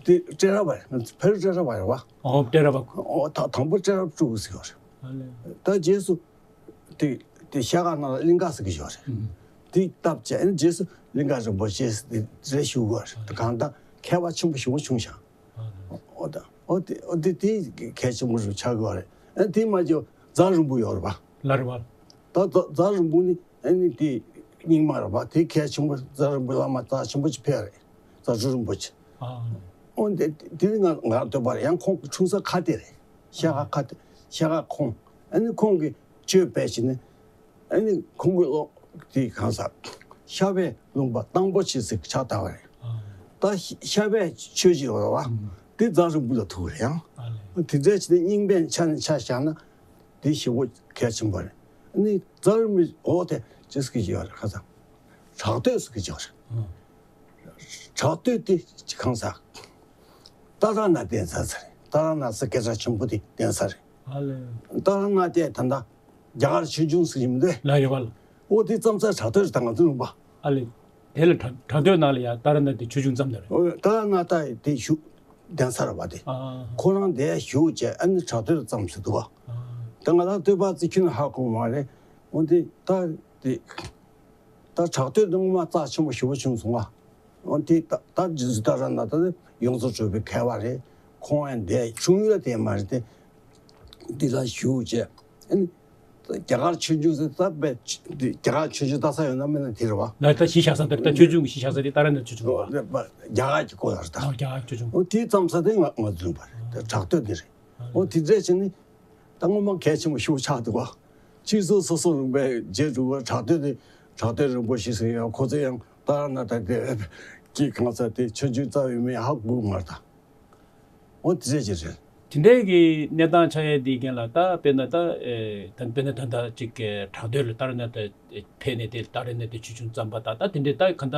དེ་སྤྲེལ་རབ་པ་རེད། ང་ཚོ་ཕ་རོལ་སྤྲེལ་རབ་པ་རེད་བ། ཨོ་སྤྲེལ་རབ་པ། ཨོ་ད་དང་པོ་སྤྲེལ་རབ་སྤྲུལ་སྐུ་ཟེར་བ་རེད། ད་རྗེས་སུ། དེ་དེ་ཤེལ་དཀར་ནང་ལ་གླིང་དཀར་ཟེར་གྱི་ཡོད་རེད། དེ་བཏབ་བྱས་ཨ་ནི་རྗེས་སུ་གླིང་དཀར་རིན་པོ་ཆེ་ཟེར་དེ་རེ་ཞུ་དགོས་རེད། དེ་གང་ལྟར་མཁས་པ་ཆེན་པོ་ཞེ་པོ་བྱུང་ཤག་ཨོ་ད་ཨོ་དེ་ཨོ་དེ་དེ་གལ་ཆེན་པོ་ཞིག་ཆགས་ཀྱི་ཡོད་རེད། ཨ་ནི་དེ་མ་གྱུར་རྫ་རིང་པོ་ཡོད་རེད་པ། ལ་རེད་པ། ད་རྫ་རྫ་རིང་པོ་ནི་ཨ་ནི་དེ་རྙིང་མ་རེད་པ། དེ་གལ་ཆེན་པོ། རྫ་རིང་པོ་བླ་མ་རྩ་ཆེན་པོ་ཅིག་ཕེབས་རེད། རྫ་སྤྲུལ་རིན་པོ་ཆེ། ཨོ་དེ་དེ་ནི་ང་ང་རང་འདོད་པ་རེད། ཡང་ཁོང་འཁྲུངས་ས་ཁ་བརྡ་རེད། ཤེལ་དཀར་ཁ་བརྡ། ཤེལ་དཀར་ཁོང་། ཨ་ནི་ཁོང་གིས་ཆོས་སྤེལ་བྱས་ནས། ཨ་ནི་ཁོང་གི་སློབ་དེ་གང་ཟག་ཤར་པའི་ལུང་པ་སྟག་འབོ་ཆེ་ཟེར་ཆགས་བསྡད་པ་རེད། ད་ཤར་པའི་ཆོས་ཀྱི་འོ་བ་དེ་རྫ་རིང་པོ་ལ་ཐུག་རེད། ཡང་དེ་འདྲ་བྱས་ནས་རྙིང་པའི་ཆ་ནས་ཆ་བཞག་ན་དེ་ཞེ་པོ་གལ་ཆེན་པོ་རེད། ཨ་ནི་རྫ་རིང་པོའི་འོག་དེ་ཅི་ཟེར་གྱི་ཡོད་རེད། གང་ཟག་བྲག་སྟོད་ཟེར་གྱི་ཡོད་རེད། བྲག་སྟོད་དེ་གང་ཟག་ཏཱ་ར་ནཱ་ཐའི་གདན་ས་ཟེར་རེད། ཏཱ་ར་ནཱ་ཐ་ས་སྐད་གྲགས་ཆེན་པོ་དེ་གདན་ས་རེད། ཨ་ལེ། ཏཱ་ར་ནཱ་ཐའི་ད་ལྟ་རྒྱ་གར་ཆོས་འབྱུང་ཟེར་གྱི་མི་འདུག་ལ་རེད་པ་ལ། ཨོ་དེ་རྩམ་ས་བྲག་སྟོད་རེད། ད་ང་ཚོ་ལུང་པ། ཨ་ལེ། དེ་ལ་བྲག་བྲག་སྟོད་ནང་ལ་ཡ་ཏཱ་ར་ནཱ་ཐའི་ཆོས་འབྱུང་རྩམ་དེ་རེད། ཨོ་ཏཱ་ར་ནཱ་ཐ་དེ་བཞུགས་གདན་ས་རེད་པ་དེ། ཨ། ཁོ་རང་དེ་བཞུགས་བྱས་ཨ་ནི་བྲག་སྟོད་རྩམ་ཟེར་འདུག་ག་ཨ། ད་ང་རང་སྟོད་པ་ཚོས་ཁྱོན་ནས་ཧ་གོ་མ་རེད། འོན་ཏེ་ད་དེ། ད་བྲག་སྟོད་དུ་སྔོན་མ་རྩ་ཆེན་པོ་ཞེ་པོ་བྱུང་སོང་ང་། འོ་དེ་ད་ད་ཇི་སུ་ད་ར་ན་ད་ཡོངས་སུ་གྲུབ་པའི་མཁས་པ་རེད། ཁོང་ཡང་འདས་བྱུང་ཡོད་དེ་མ་རེད་དེ། འདི་ལ་ཞུ་བྱས། ཨ་ནི་རྒྱ་གར་ཆོས་འབྱུང་ཟེར་ད་པའི་རྒྱ་གར་ཆོས་འབྱུང་ལྟ་ས་ཡོད་ན་མེད་ན་དེ་རེད་བ། ལ་ད་གཞི་བཞག་ས་དེར་ད་ཆོས་འབྱུང་གི་གཞི་བཞག་ས་དེ་ཏཱ་ར་ནཱ་ཐ་ཆོས་འབྱུང་རེད་བ། རྒྱ་གར་གྱི་སྐོར་ལ་རེད་ད། ཨ་རྒྱ་གར་ཆོས་འབྱུང་། འོ་དེའི་མཚམས་ས་དེ་ང་ང་ཚོ་ཡིན་པ་རེད། དྲག་སྟོད་དེ་རེད། འོ་དེ་འདྲས་བྱས་ནས་ད་སྔོན་མ་གལ་ཆེན་པོ་ཞེ་པོ་ཆགས་འདུག་བ། སྤྱི་ཚོགས་སོ་སོ་རིམ་པས་རྗེས་འགྲོ་བ་དྲག་སྟོད་དེ་དྲག་སྟོད་རིན་པོ་ཆེ་ཟེར་ཡང་ཁོ་ཚོ་ཡང་ཏཱ་ར་ནཱ་ཐ་དེ་གི་གང་ཟག་དེ་ཆོས་འབྱུང་རྩ་བའི་མི་ཧ་གོ་མ་རེད་ད། འོ་དེ་འདྲས་ཅིག་རེད། དེ་འདྲས་ཀྱི་གནས་སྟངས་ཆགས་ཡས་དེའི་རྐྱེན་ལ་ད་དཔེར་ན་ད་ཨེ་ད་དཔེར་ན་ད་ད་ཅིག་དྲག་སྟོད་ལ་ཏཱ་ར་ནཱ་ཐ་ཕེབས་ནས་དེ་ཏཱ་ར་ནཱ་ཐ་ཆོས་འབྱུང་བརྩམས་པ་ད་ད་དེ་འདྲས་ད་ག་ད་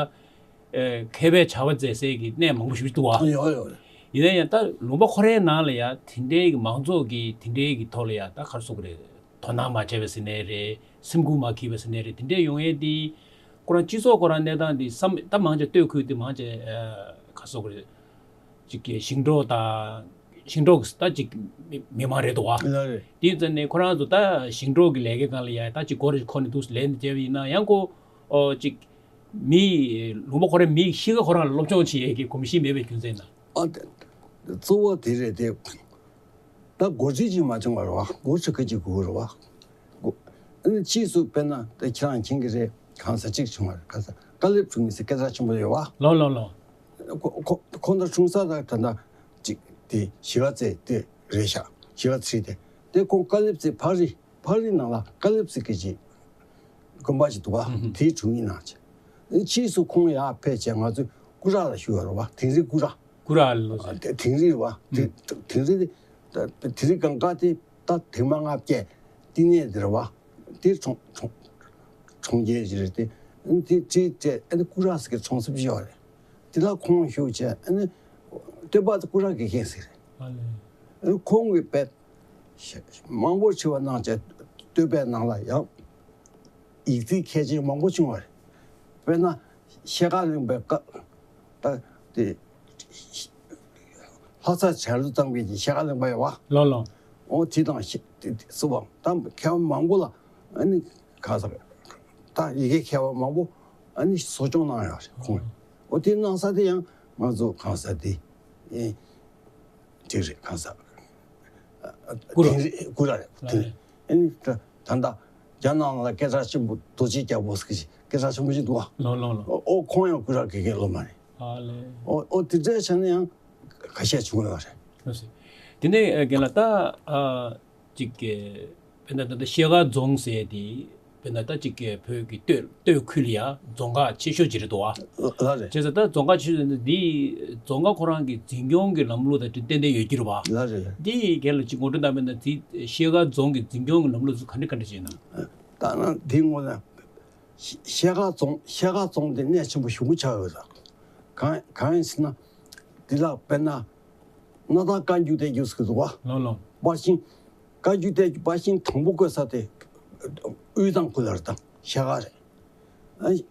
ཨེ་མཁས་པའི་བྱ་བ་མཛད་སའི་གི་གནས་མང་པོ་ཞིག་འདུག་བ། ཡོད་ཡོད། ཡིན་ན་ཡང་ད་ལུང་པ་ཁོ་རའི་ནང་ལ་ཡ་དེ་འདྲའི་གི་མང་ཚོགས་ཀྱི་དེ་འདྲའི་གི་ཐོག་ལ་ཡ་ད་ག་རེ་ཟེར་དགོས་རེད། དོ་སྣང་མ་བྱས་པ་ཟེར་ནའི་རེད། སེམས་ཁུར་མ་འཁྱེར་བ་ཟེར་ནའི་རེད། དེ་འདྲའི་ཡོང་ཡས་དེ་ཁོ་རང་སྤྱི་ཚོགས་ཁོ་རང་གནས་སྟངས་དེ་བསམ་ད་མང་ཆེ་སྟོད་ཁུལ་དེ་མང་ཆེ་ཨ་ག་རེ་ཟེར་དགོས་རེད། ཅིག་གི་ཞིང་འབྲོག་དང་ཞིང་འབྲོག་གི་ད་ཅིག་མི་མི་མང་རེད་འདུག་བ། ལགས་རེད། དེ་ཡིན་ཙང་ནས་ཁོ་རང་ཚོ་ད་ཞིང་འབྲོག་གི་ལས་ཀའི་སྒང་ལ་ཡ་ད་ཅིག་སྒོ་རེ་ཁོ་ནས་འདུག་ལས་འདི་བྱས་པ་ཡིན་ན་ཡང་ཁོ་ཨོ་ཅིག་མི་ལུང་པ་ཁོ་རའི་མི་གཤིས་ཀ་ཁོ་རང་ལ་སློབ་སྦྱོང་བྱེད་ཡས་ཀྱི་གོམས་གཤིས་མེད་པའི་རྒྱུ་མཚན་ན། ཨ་དེ་གཙོ་བོ་དེ་རེད་དེ། ད་འགོ་ཁྲིད་ཅིག་མ་བྱུང་བ་རེད་བ། འགོ་ཁྲིད་ཁ་ཅིག་དགོས་རེད་བ། འགོ་ཨ་ནི་ཕྱིས་སུ་དཔེར་ན་ད་ཁྱེད་རང་མཁྱེན་གྱི་རེད། གང་ཟག་གཅིག་བྱུང་བ་རེད། གང་ཟག་ཀ་ལེབ་བྱུང་མི་སྲིད་སྐད་གྲགས་ཆེན་པོ་ཡོད་བ། ལོ་ལོ་ལོ། ཁོ་ཁོ་ཁོང་ད་འཁྲུངས་ས་ད་ད་ད་ཅིག་དེ་གཞིས་ཀ་རྩེ་དེ་རེད་ཤག་གཞིས་ཀ་རྩེ་དེ་དེ་ཁོང་ཀ་ལེབ་རྩེ་ཕག་རི་ཕག་རི་ནང་ལ་ཀ་ལེབ་རྩེ་སྐད་ཅིག་དགོན་པ་ཞིག་འདུག་བ། ཨུ་ཧུ། དེའི་དྲུང་ཡིག་གནང་བྱས། ཕྱིས་སུ་ཁོང་ཡར་ཕེབས་བྱས་ང་ཚོའི་སྐུ་ར་ལ་བཞུགས་ཡོད་རེད་བ། དིང་རི་སྐུ་ར། སྐུ་ར་ལོ་ཟེར། དེ་དིང་རི་རེད་བ། དེ་ཨུ། དིང་རི་དེ་ད་དིང་རི་སྒང་ག་དེ་ད་དེ་མ་ལྔ་བརྒྱད་བསྟི་གནས་དེ་རེད་བ། དེ་གྲོང་གྲོང་གྲོང་ཁྱེར་ཞིག་རེད་དེ། དེ་དེ་དེ་ཨ་ནི་སྐུ་ར་ཟེར་གི་གྲོང་གསེབ་ཞིག་ཡོད་རེད། དེ་ལ་ཁོང་བཞུགས་བྱས་ཨ་ནི་སྟོད་པ་དེ་སྐུ་ར་དགེ་རྒན་ཟེར་རེད། ཨ་ལས། ཨ་ནི་ཁོང་གིས་དཔེ་མང་པོ་ཞེ་པོ་གནང་བྱས་སྟོད་པའི་ནང་ལ་ཡང་ཡིག་རྩིས་མཁས་ཅན་མང་པོ་བྱུང་བ་རེད། དཔེར་ན་ཤེལ་དཀར་གླིང་པའི་བཀའ་ད་དེ་ལྷ་ས་བྱ་ལུ་གཙང་པའི་གི་ཤེལ་དཀར་གླིང་པ་ཡོད་བ། ལོ་ལོ། འོ་དེ་དང་ཤེ་དེ་དེ་སུ་བ་ད་མཁས་པ་མང་པོ་ལ་ཨ་ནི་ག་ས་ད་ཡི་གེ་མཁས་པ་མང་པོ་ཨ་ནི་གསོ་སྐྱོང་གནང་ཡོད་རེད་ཁོང་། འོ་དེ་གནང་ས་དེ་ཡང་ང་ཚོ་གང་ས་དེ་ཨེ་དེ་རེད་གང་ས་སྐུ་ར། དེ་རེད་སྐུ་ར་རེད་དེ་རེད། ཨ་ནི་ད་ད་ད་རྒྱ་ནང་ལ་སྐད་གྲགས་ཆེན་པོ་རྡོ་རྗེ་རྒྱལ་པོ་ཟེར་གི་སྐད་གྲགས་ཆེན་པོ་ཞིག་འདུག་བ། ལོ་ལོ་ལོ། འོ་ཁོང་ཡང་སྐུ་ར་དགེ་རྒན་སློབ་མ་རེད། ཨ་ལས། འོ་འོ་དེ་འདྲའི་ཆ་ནས་ཡང་ཁ་ཤས་བྱུང་ཡོད་རེད། ལགས་སོ། དེ་ནས་རྒན་ལགས་ད་ཨ་ཅིག་གི་དཔེར་ན་ད་ལྟ་ཤེལ་དཀར་རྫོང་ཟེར་དེ་དཔེར་ན་ད་ཅིག་གི་བོད་ཀྱི་སྟོད་སྟོད་ཁུལ་ལ་ཡ་རྫོང་ཁག་ཆེ་ཤོས་ཅིག་རེད་འདུག་བ། ལགས་རེད། བྱས་ཙང་ད་རྫོང་ཁག་ཆེ་ཤོས་ཟེར་ན་འདི་རྫོང་ཁག་ཁོ་རང་གི་འཛིན་སྐྱོང་གི་ལམ་ལུགས་དང་ཏན་ཏན་ཡོད་ཀྱི་རེད་བ། ལགས་རེད། འདི་རྒན་ལགས་ཅིག་ངོ་སྤྲོད་གནང་བ་ཡིན་ན་འདི་ཤེལ་དཀར་རྫོང་གི་འཛིན་སྐྱོང་གི་ལམ་ལུགས་ཚོ་ག་འདྲ་ག་འདྲ་ཅིག་ཡིན་ན། ད་ནང་འདི་ངོ་ན། ཤེལ་དཀར་རྫོང་ཤེལ་དཀར་རྫོང་དེ་གནད་ཆེན་པོ་ཞེ་པོ་ཆགས་ཡོད་ས། གང་གང་ཡིན་ཟེར་ན། འདི་ལ་དཔེར་ན། སྣར་ཐང་བཀའ་འགྱུར་བསྟན་འགྱུར་ཟེར་གི་འདུག་བ། ལོ་ལོ། པར་ཤིང་། བཀའ་འགྱུར་བསྟན་འགྱུར་པར་ཤིང་དང་པོ་བཀོད་ས་དེ། དབུས་གཙང་ཁུལ་ལ་རེད་དང་ཤེལ་དཀར་རེད།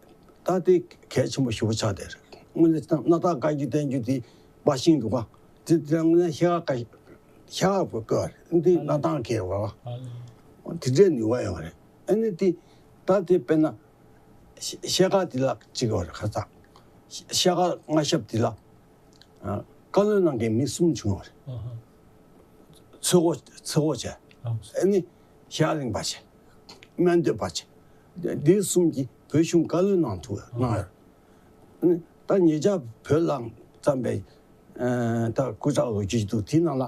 ཨ་ད་དེ་གལ་ཆེན་པོ་ཞེ་པོ་ཆགས་བསྡད་རེད། དངོས་གནས་སྣར་ཐང་བཀའ་འགྱུར་བསྟན་འགྱུར་དེ་པར་ཤིང་འདུག་བ། དེ་དེ་དངོས་གནས་ཤེལ་དཀར་ཤེལ་དཀར་བཀོད་པ་རེད། འདི་སྣར་ཐང་གི་རེད་བ། དེ་འདྲའི་ནུས་པ་ཡོད་རེད། ཨ་ནི་དེ་ད་དེ་དཔེར་ན། ཤེ་ཤེལ་དཀར་དེ་ལ་གཅིག་ཡོད་རེད་ཁ་ཚ། ཤེ་ཤེལ་དཀར་མངའ་ཞབས་དེ་ལ། ཨ་བཀའ་བློན་གནང་མཁན་མི་གསུམ་བྱུང་བ་རེད། ཨ་ཧ། ཚོད་དགོས་ཚོད་དགོས་བྱས། ཨ་ནི་ཤེལ་དཀར་གླིང་པ་བྱས། སྨན་སྟོད་པ་བྱས། འདི་གསུམ་གྱིས་བོད་གཞུང་བཀའ་བློན་གནང་ཐུབ་གནང་ཡོད་རེད། ཨ་ནི་ད་ཉེ་ཆར་བོད་ལ་བརྩམས་པའི་ཨ་ད་སྐུ་དྲག་ལོ་རྒྱུས་ཅིག་འདུག་དེའི་ནང་ལ་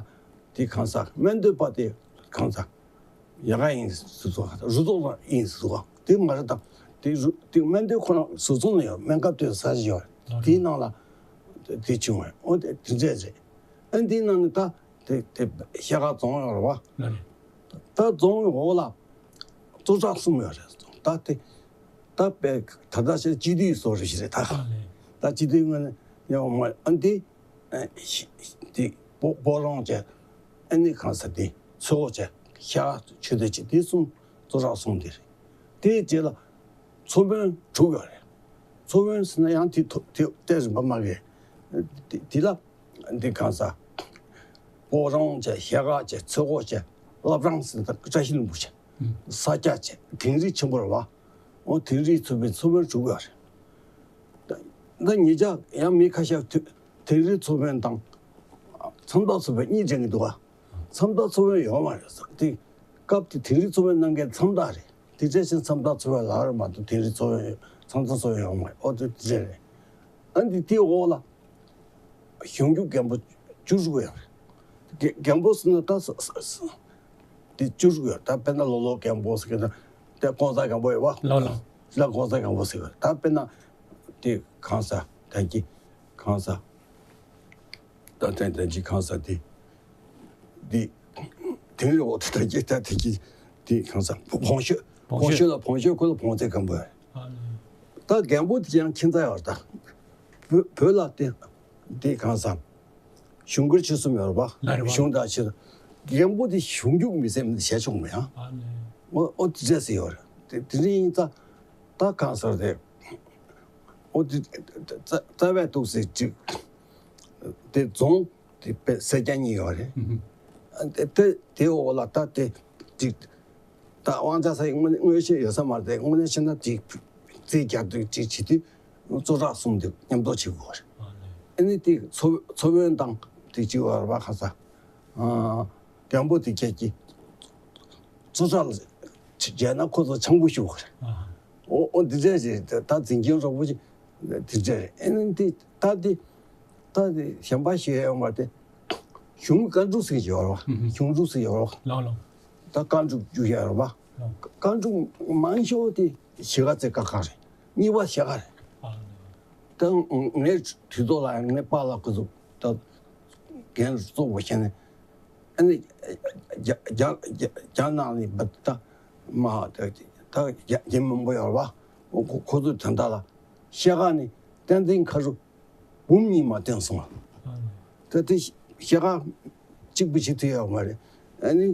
དེ་གང་ཟག་སྨན་སྟོད་པ་དེ་གང་ཟག་ཡ་ག་ཡིན་ཟེར་སོང་། རུ་ཐོག་ལ་ཡིན་ཟེར་སོང་། དེ་མ་རེད་དམ། དེ་རུ་དེ་སྨན་སྟོད་ཁོ་རང་ཟུར་ཚོང་ལ་ཡོད། སྨན་ཁབ་སྟོད་ཟེར་ས་ཞིག་ཡོད་རེད། དེའི་ནང་ལ་དེ་བྱུང་བས། འོ་དེ་དེ་འདྲས་རེད། ཨ་འདིའི་ནང་ནས་ད་དེ་དེ་ཤེལ་དཀར་རྫོང་ཡོད་རེད་བ། ད་རྫོང་གི་འོག་ལ་གཙོ་བྲག་གསུམ་ཡོད་རེད། ད་དེ་ད་དཔེ་ད་ལྟ་ཞིག་སྤྱི་འཐུས་བཟོ་རེ་ཞིག་རེད་ད། ད་སྤྱི་འཐུས་ངོས་ནས་ཡོང་མ་ཨ་འདི། ཨ་ཤི་དེ་སྤོ་སྤོ་རོང་བྱས། ཨ་ནི་གང་ས་དེ་ཚོ་བྱས། ཤ་ཆུ་དེ་ཆུ་དེ་གསུམ་གཙོ་རག་སོང་དེ་རེད། དེའི་རྗེས་ལ་མཚོ་སྨན་དྲུག་ཡོད་རེད། མཚོ་སྨན་ཟེར་ན་ཡང་དེ་ཐོ་དེ་ཏེ་རིམ་པ་མ་གི་དེ་དེ་ལ་འདི་གང་ས་སྤོ་རོང་བྱས། ཤ་ཁ་བྱས། ཚོ་ཁོ་བྱས། བླ་བྲང་ཟེར་ན་བཀྲ་ཤིས་ལྷུན་པོ་བྱས། ས་སྐྱ་བྱས། དིང་རི་ཆེན་པོ་རེད་བ། འོ་དིང་རི་མཚོ་སྨན་མཚོ་སྨན་དྲུག་ཡོད་རེད། ད་ཉེ་ཆར་ཡང་མི་ཁ་ཤས་དེ་དིང་རི་མཚོ་དཔོན་དང་མཚམས་བདག་མཚོ་དཔོན་གཉིས་འདྲེན་གྱི་འདུག་ག་མཚམས་བདག་མཚོ་དཔོན་ཡོད་མ་རེད་ཟེར། དེ་སྐབས་དེ་དིང་རི་མཚོ་དཔོན་གནང་མཁན་མཚམས་བདག་རེད། དེ་འདྲ་ཞིག་མཚམས་བདག་མཚོ་དཔོན་ལབ་རེད་མ་གཏོགས་དིང་རི་མཚོ་དཔོན་མཚམས་བདག་མཚོ་དཔོན་ཡོད་མ་རེད། ཨོ་དེ་དེ་འདྲ་རེད། ཨ་འདི་དེའི་འོག་ལ་གཞུང་རྒྱུག་རྒན་པོ་བཅུ་དྲུག་ཡོད་རེད། རྒན་པོ་ཟེར་ན་ད་ས་ས་ས་དེ་བཅུ་དྲུག་ཡོད། ད་དཔེར་ན་ལོ་ལོ་རྒན་པོ་ཟེར་གི་ན་དེ་ཀོང་ས་རྒན་པོ་ཡོད་པ། ལོ་ལོ། ལ་ཀོང་ས་རྒན་པོ་ཟེར་གི་ད་དཔེར་ན་དེ་གང་ས་ད་གི་གང་ས་ད་དེ་ད་གི་གང་ས་དེ་དེ་དེང་རི་འོག་ཏུ་ད་གི་ད་དེ་གི་དེ་གང་ས་བོང་ཤོད། བོང་ཤོད་ལ་བོང་ཤོད་ཁོ་ལ་བོང་རྩེ་རྒན་པོ་ཡོད། ད་རྒན་པོ་དེ་ཡང་ཁྱིམ་ཚང་ཡོད་རེད། ད་བོད་བོད་ལ་དེ་དེ་གང་ས། གཞུང་སྒེར་ཆོས་གསུམ་ཡོད་རེད་པ། ལགས་རེད་པ། གཞུང་དང་ཆོས་རྒན་པོ་དེ་གཞུང་རྒྱུག་མི་སེམས་དེ་བྱས་ཆོག་མོད་ཡང་། ཨ་ནི། ཨོ་ཨོ་དེ་འདྲས་སེ་ཡོད་རེད། དེ་དེ་རིང་ད་ད་གང་ཟེར་དེ་ཨོ་དེ་རྩ་རྩ་བའི་ཐུགས་སེ་ཅིག་དེ་རྫོང་དེ་དཔེ་སེར་སྐྱ་གཉིས་ཡོད་རེད། ཨ་དེ་དེ་དེ་འོག་ལ་ད་དེ་ཅིག་ད་དབང་ཆ་ས་ཡི་དངོས་གནས་མངོན་ཤེས་ཡོད་ས་མ་རེད་དེ། དངོས་གནས་བཤད་ན་དེ་རྩིས་རྒྱག་དུས་ཅིག་བྱེད་དུས་གཙོ་བྲག་གསུམ་དེ་མཉམ་དུ་བྱེད་དགོས་རེད། ཨ་ནི་དེ་མཚོ་མཚོ་དཔོན་དང་དེ་གཅིག་བར་བ་ཁ་ས་རྒན་པོ་དེ་ཁྱེད་ཀྱིས་གཙོ་བྲག་ལ་བྱས་ན་ཁོ་ཚོ་ཆང་བུ་ཞུ་དགོས་རེད། ཨོ་ཨོ་འདི་འདྲས་རེད། ད་འཛིན་སྐྱོང་རོགས་པོ་ཅིག་འདི་འདྲས་རེད། ཨ་ནི་དེ་ད་དེ་ད་དེ་གཞན་པ་ཞིག་ཡོད་མ་རེད་དེ། གཞུང་བཀའ་འགྲུབ་ཟེར་གྱི་ཡོད་རེད་པ། གཞུང་འགྲུབ་ཟེར་ཡོད་རེད་པ། ལགས་ལགས། ད་བཀའ་འགྲུབ་རྒྱུ་ཡོད་རེད་པ། བཀའ་འགྲུབ་མང་ཤོས་དེ་གཞིས་ཀ་རྩེ་ཀ་ཁ་རེད། གཉིས་པ་ཤ་ཁ་རེད། ད་ངའི་དུས་ཐོག་ལ་ངའི་པཱ་ལགས་ཁོ་ཚོ་ད་འགན་གཙོ་བོ་བྱས་ནས་ཨ་ནི་རྒྱ་རྒྱ་རྒྱ་རྒྱ་ནག་ནས་ད་མ་ད་རྒྱ་རྒྱ་མི་མང་པོ་ཡོད་རེད་པ། ཁོ་ཁོ་ཚོ་དོན་དག་ལ་ཤ་ཁ་ནས་བསྟན་འཛིན་མཁའ་འགྲོ་འབུམ་གཉིས་མ་བསྟན་སོང་། ད་དེ་ཤ་ཁ་གཅིག་པུ་ཞིག་ཐུབ་ཡོད་མ་རེད། ཨ་ནི་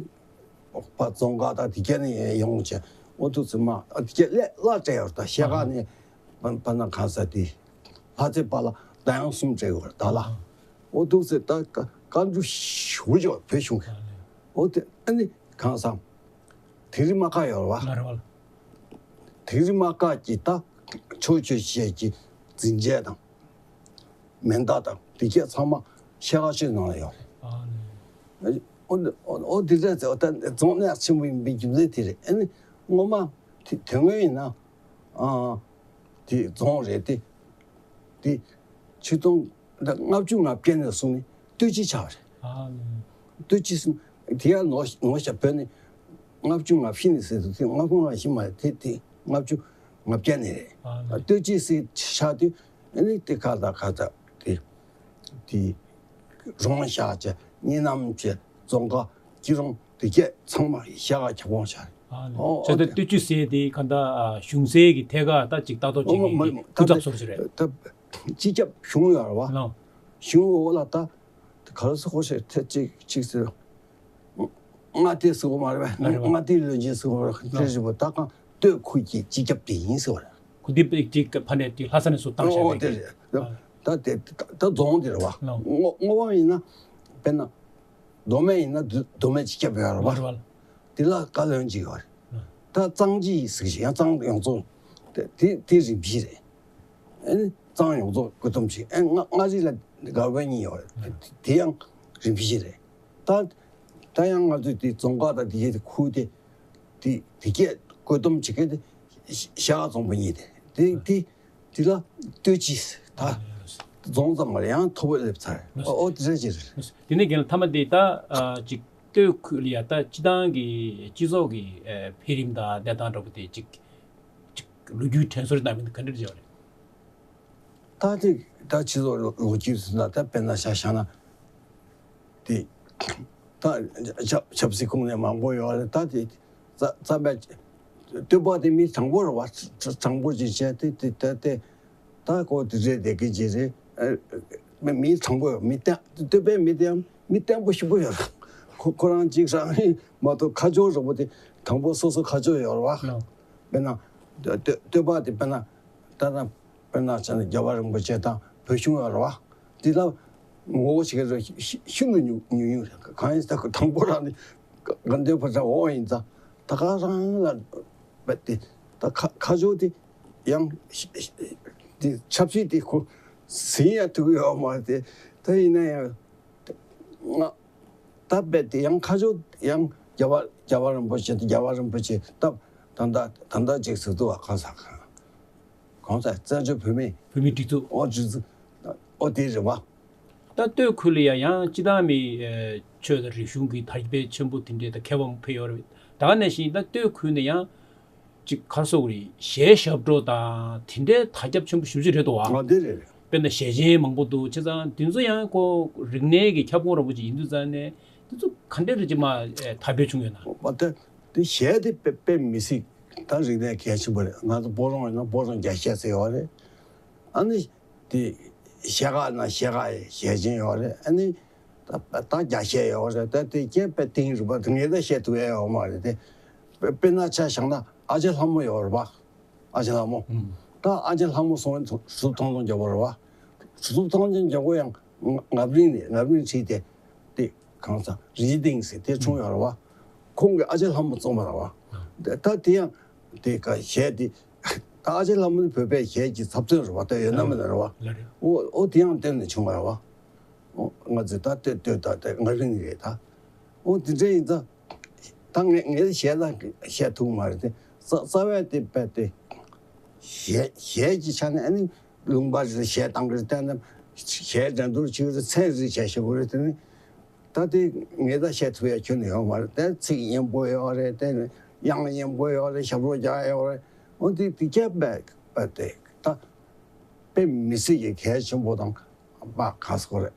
པ་རྫོང་ཁག་དང་དེ་ག་ནས་ཡོང་བྱས་ཨོ་ཐུག་ཚེ་མ་ཨ་དེ་ག་ལས་བླ་སྤྲད་ཡོད་རེད། ད་ཤ་ཁ་ནས་པ་པ་ན་གང་ས་དེ་ལྷ་རྩེ་པ་ལ་ད་ཡང་གསུམ་སྤྲད་ཡོད་རེད། ད་ལ་ཨོ་ཐུག་ཚེ་ད་བཀའ་འགྲུབ་ཞུ་ཆོག་བོད་གཞུང་གི་ཨོ་དེ་ཨ་ནི་གང་ས། དིང་རི་དམག་སྒར་ཡོད་རེད་པ། ལགས་རེད་པ། དིང་རི་དམག་སྒར་གྱི་ད་ཕྱོགས་བཅུ་ཞེས་ཀྱི་འཛིན་ཆས་དང་མེ་མདའ་དང་དེ་གས་ཚང་མ་ཤ་ཁ་ཆུ་ནང་ལ་ཡོད་རེད། ཨ་ནི། ཨོ་ཨོ་ཨོ་དེ་འདྲ་ཚེ་ཨོ་ད་རྫོང་གནས་ཆེན་པོ་ཡིན་པའི་རྒྱུ་མཚན་དེ་རེད། ཨ་ནི་སྔོན་མ་དེ་དེ་སྔོན་ཡིན་ན་ཨ་དེ་རྫོང་རེད་དེ་དེ་ཆིག་སྟོང་ལྔ་བཅུ་ང་བརྒྱད་ནས་བཟུང་ནས་སྟོད་སྤྱི་ཆགས་པ་རེད། ཨ་ནི། སྟོད་སྤྱི་ཟེར་དེ་ཡང་ནོར་ནོར་ཤག་བོད་ནས་ལྔ་བཅུ་ང་བཞི་ནས་ཟེར་དུས་དེ་ལྔ་བཅུ་ང་བཞི་མ་རེད། དེ་དེ་ལྔ་བཅུ་ང་བརྒྱད་ནས་རེད། ཨ་ནི། སྟོད་སྤྱི་ཟེར་ཆགས་དུས་ཨ་ནི་དེ་ཁ་ད་ཁ་ད་དེ་དེ་རོང་ཤག་བྱས་གཉེན་རྣམ་བྱས་རྫོང་ཁ་སྐྱིད་རོང་དེ་གས་ཚང་མ་ཤ་ཁ་ཁྱབ་ཁོངས་ཤག་རེད། ཨ་ནི། ཨོ་ཨོ་བྱས་ད་སྟོད་སྤྱི་ཟེར་དེ་ག་ད་གཞུང་སྲིད་ཀྱི་ཐད་ཀ་ད་ཅིག་ལྟ་རྟོག་བྱེད་མཁན་གྱི་སྐུ་ཚབ་ཚོ་ཞིག་རེད། ད་སྤྱི་ཁྱབ་གཞུང་ཡོད་རེད་པ། ལགས། གཞུང་འོག་ལ་ད་ག་རེ་ཟེར་དགོས་ཤེས་ཐེ་གཅིག་གཅིག་ཟེར། མངའ་སྡེ་ཟེར་དགོས་མ་རེད་པས། ལགས་རེད་པ། མངའ་སྡེའི་བློན་ཆེན་ཟེར་དགོས་རེད། ལགས། དེ་རེད་པ། ད་གང་སྟོད་ཁུལ་གྱི་སྤྱི་ཁྱབ་དེ་ཡིན་ཟེར་བ་རེད། ཁུ་དེ་པའི་གཅིག་ཕ་ནས་དེ་ལྷ་ས་ནས་སུ་བཏང་བཞག་ཨོ་པའི་དེ་གི་རེད། ད་དེ་ད་རྫོང་དེ་རེད་པ། ལགས། བསྔོ་བསྔོ་བ་ཡིན་ན་དཔེར་ན་མདོ་སྨད་ཡིན་ན་མདོ་མདོ་སྨད་སྤྱི་ཁྱབ་ཡོད་རེད་པ། ལགས་རེད་པ། དེ་ལ་བཀའ་བློན་གཅིག་ཡོད་རེད། ལགས། ད་གཙང་སྤྱི་ཟེར་གི་ཡང་གཙང་ཡོངས་རྫོགས་དེ་དེ་རིམ་བཞིན་རེད། ཨེ་ནི་གཙང་ཡོངས་རྫོགས་བཀོད་འདོམས་བྱེད། ཨེ་མངའ་མངའ་རིས་ལ་སྒར་པ་གཉིས་ཡོད་རེད། དེ་ཡང་རིམ་བཞིན་རེད། ད་ད་ཡང་ང་ཚོས་དེ་རྫོང་ཁག་དང་དེ་གའི་དེ་ཁུལ་དེ་དེ་དེ་གས་བཀོད་འདོམས་བྱེད་མཁན་དེ་ཤ་ཁ་རྫོང་པ་གཉིས་དེ་དེ་དེ་དེ་ལ་སྟོད་སྤྱི་ད་རྫོང་ཙམ་མ་རེད། ཡང་མཐོ་པོ་སླེབས་ཚར། ཨོ་དེ་འདྲ་ཅིག་རེད། དེ་ནས་རྒན་ལགས་མཐའ་མ་དེ་ད་ཅིག་སྟོད་ཁུལ་ལ་ཡ་ད་སྤྱི་བཏང་གི་སྤྱི་ཚོགས་ཀྱི་འཕེལ་རིམ་དང་གནས་སྟངས་འདྲ་པོ་དེ་ཅིག་ཅིག་ལོ་རྒྱུས་དྲན་གསོ་རེ་གནང་མིན་ག་འདྲ་བྱས་པ་རེད། ད་ཅིག་ད་སྤྱི་ཚོགས་ལོ་ལོ་རྒྱུས་ཟེར་ན་ད་དཔེར་ན་ཤ་ཤ་ན་དེ་ད་ཆབ་ཆབ་སྲིད་ཁོངས་ནས་མང་པོ་ཡོད་རེད། ད་དེ་རྩ་རྩ་བའི་སྟོད་པ་དེ་མི་དྲང་པོ་རེད་པ། དྲང་པོ་ཅིག་བྱས་ཏེ་དེ་ད་དེ་ད་ཁོ་དེ་རེད་དེ་གི་ཅི་རེད། མི་མི་དྲང་པོ་ཡོད། མི་བརྟན་སྟོད་པའི་མི་དེ་ཡང་མི་བརྟན་པོ་ཞིག་པོ་ཡོད། ཁོ་ཁོ་རང་གཅིག་རང་མ་གཏོགས་ཁ་ཕྱོགས་རོགས་པོ་དེ་དང་པོ་སོ་སོ་ཁ་ཕྱོགས་ཡོད་རེད་པ། དཔེར་ན་སྟོད་སྟོད་པ་དེ་དཔེར་ན་ད་ལྟ་དཔེར་ན་བྱས་ན་རྒྱལ་བ་རིན་པོ་ཆེ་དང་བོད་གཞུང་ཡོད་རེད་པ། དེ་ལ་ངོ་བོ་ཞིག་རེད་ཤི་ཤིན་ཏུ་ཉུང་ཉུང་ཉུང་རེད། གང་ཡིན་ཟེར་ན་དང་པོ་རང་ནི་དགའ་ལྡན་ཕོ་བྲང་འོག་ཡིན་ཙང་ད་ག་རང་ལ་བས་ཏེ་ད་ཁ་ཁ་ཕྱོགས་དེ་ཡང་ཤི་ཤི་ དེ་ཆབ་སྲིད་དེ་ཁོ་ཟིན་ཡ་ཐུབ་ཡོད་མ་རེད་དེ། ད་ཡིན་ན་ཡང་ང་ད་རྦད་དེ་ཡང་ཁ་ཕྱོགས་ཡང་རྒྱལ་བ་རྒྱལ་བ་རིན་པོ་ཆེ་དང་རྒྱལ་བ་རིན་པོ་ཆེ་སྟབས་ད་ལྟ་ད་ལྟ་ཅིག་ཟེར་འདུག་བ། གང་ཟག་གང་ཟག་བཙན་བྱོལ་བོད་མི་བོད་མིའི་སྒྲིག་འཛུགས། ཨོ་སྒྲིག་འཛུགས་ཨོ་དེ་རེད་བ། ད་སྟོད་ཁུལ་ལ་ཡང་ཡང་སྤྱི་བཏང་མི་ཆོས་དང་རིག་གཞུང་གི་དར་རྒྱས་ཆེན་པོ་དེ་འདྲའི་ད་མཁས་པ་ཕེབས་ཡོད་རེད། ད་ག་ནང་བཞིན་ད་སྟོད་ཁུལ་ནས་ཡང་ཅིག་ག་རེ་ཟེར་དགོས་རེད། གཞས་ཞབས་བྲོ་དང་དེ་འདྲའི་དར་ཁྱབ་ཆེན་པོ་ཞེ་པོ་ཅིག་རེད་འདུག་བ། ཨ་དེ་རེད་རེད། དཔེར་ན་གཞས་ཆེན་མང་པོ་འདུག་བྱས་ཙང་དེ་ཚོ་ཡང་ཁོ་རིག་གནས་ཀྱི་ཁྱབ་ཁོངས་ར་བོ་ཅིག་ཡིན་དུས་ཙང་ནས་དེ་ཚོ་ག་འདྲ་རེ་ཅིག་མ་དར་འཕེལ་བྱུང་ཡོད་ན། ཨ་ད་དེ་གཞས་དེ་དཔེ་དཔེ་མི་སྲིད་ད་རིག་གནས་གལ་ཆེན་པོ་རེད། ང་ཚོ་བོད་རང་ཡིན་ན་བོད་རང་རྒྱ་གཞས་ཟེར་ཡོད་རེད། ཨ་ནི། དེ་གཞས་སྒར་ན་གཞས་སྒར་གཞས་ཆེན་ཡོད་རེད། ཨ་ནི་ད་ད་རྒྱ་གཞས་ཡོད་རེད། ད་དེ་སྐད་དཔེ་གཏིང་རུ་བ་དེ་ངས་ད་བཤད་ཐུབ་ཡ་ཡོད་མ་རེད་དེ། དཔེ་དཔེར་ན་ཆ་བཞག་ན་ཨ་ཅེ་ལྷ་མོ་ཡོད་རེད་པ། ཨ་ཅེ་ལྷ་མོ། ད་ཨ་ཅེ་ལྷ་མོ་སོང་བའི་གྲུབ་ཐོབ་ཐང་སྟོང་རྒྱལ་པོ་རེད་པ། གྲུབ་ཐོབ་ཐང་སྟོང་རྒྱལ་པོ་ཡང་རྔ་རྔ་བར་ནས་རྔ་བར་ཁྲིད་དེ་དེ་གང་ཟག་རིག་འཛིན་ཟེར་དེ་བྱུང་ཡོད་རེད་པ། ཁོང་གིས་ཨ་ཅེ་ལྷ་མོ་རྩོམ་པ་རེད་པ། ད་དེ་ཡང་དེ་ག་གཞས་དེ། ད་ཨ་ཅེ་ལྷ་མོ་ནི་བོད་པའི་གཞས་ཀྱི་ཚབ་མཚོན་རེད་བ། ད་ཡོད་ན་མེད་ན་རེད་བ། ལ་རེད། ཨོ་ཨོ་དེ་ཡང་བསྟན་ནས་བྱུང་བ་རེད་བ། ཨོ་ང་ཚོས་ད་ལྟོས་ལྟོས་ད་ལྟོས་ང་རིང་རེད་ད། ཨོ་དེ་འདྲ་ཡིན་ཙང་ད་ངས་ངས་གཞས་ལ་བཤད་ཐུབ་མ་རེད་དེ། རྩ་རྩ་བའི་དེ་དཔེ་དེ་གཞས་གཞས་ཀྱི་ཆ་ནས་ཨ་ནི་ལུང་པ་རེ་གཞས་བཏང་གི་རེད། བསྟན་ན་གཞས་འགྲན་བསྡུར་བྱེད་ཀྱི་རེད། ཚན་རིག་བྱས་བྱེད་དགོས་རེད། དེ་ནི། ད་དེ་ངས་ད་བཤད་ཐུབ་ཡ་ཁྱོན་ནས་ཡོད་མ་རེད། དེ་ཚིག་སྙན་པོ་ཡོད་རེད། དེ་དབྱངས་སྙན་པོ་ཡོད་རེད། ཞབས་བྲོ་རྒྱག་ཡ་ཡོད་རེད། འོ་དེ་དེ་སྐད་དཔེ་དཔེ་དེ་ད་དཔེ་མི་སྲིད་ཀྱི་གལ་ཆེན་པོ་དང་དཔེ་ག་ཟེར་དགོས་རེད།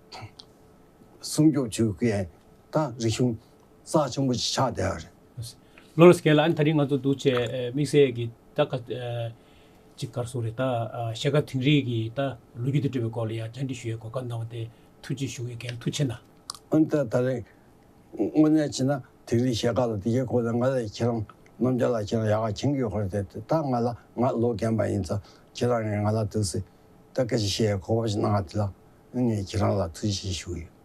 སྲུང་སྐྱོབ་བྱེད་དགོས་ཡ་ད་རིག་གཞུང་རྩ་ཆེན་པོ་ཞིག་ཆགས་བསྡད་ཡོད་རེད། ལོ་རེ་སྐད་ལ་ཨ་ནི་ད་རིང་ང་ཚོ་འདུག་བྱས་དམིགས་བསལ་གྱི་ད་ག་ཅིག་ག་རེ་ཟེར་དགོས་རེད། ད་གཞས་སྒར་དིང་རི་གི་ད་ལོ་རྒྱུས་དེ་འབྲེལ་བའི་སྐོར་ལ་ཡ་བཅར་འདྲི་ཞུ་ཡའི་གོ་སྐབས་གནང་བ་དེ། ཐུགས་རྗེ་ཞུ་གི་རྒན། ཐུགས་ཆེ་གནང་། ཨ་ནི་ད་ད་རེས་དངོས་གནས་བྱས་ན་དིང་རི་གཞས་སྒར་ལ་དེ་གའི་སྐོར་ལ་ང་ལ་ཁྱེད་རང་རྣམ་རྒྱལ་ལགས་ཁྱེད་རང་ཡག་ག་མཁྱེན་གྱི་ཡོད་རེད་དེ། ད་ང་ལ་ང་ལོ་རྒན་པ་ཡིན་ཙང་ཁྱེད་རང་ངས་ང་ལ་འདུག་སེ་ད་སྐད་ཆ་བཤད་གོ་སྐབས་ཤིག་གནང་བ་དེ་ལ་ངས་ཁྱེད་རང་ལ་ཐུགས་རྗེ་ཆེ་ཞུ་གི་ཡོད།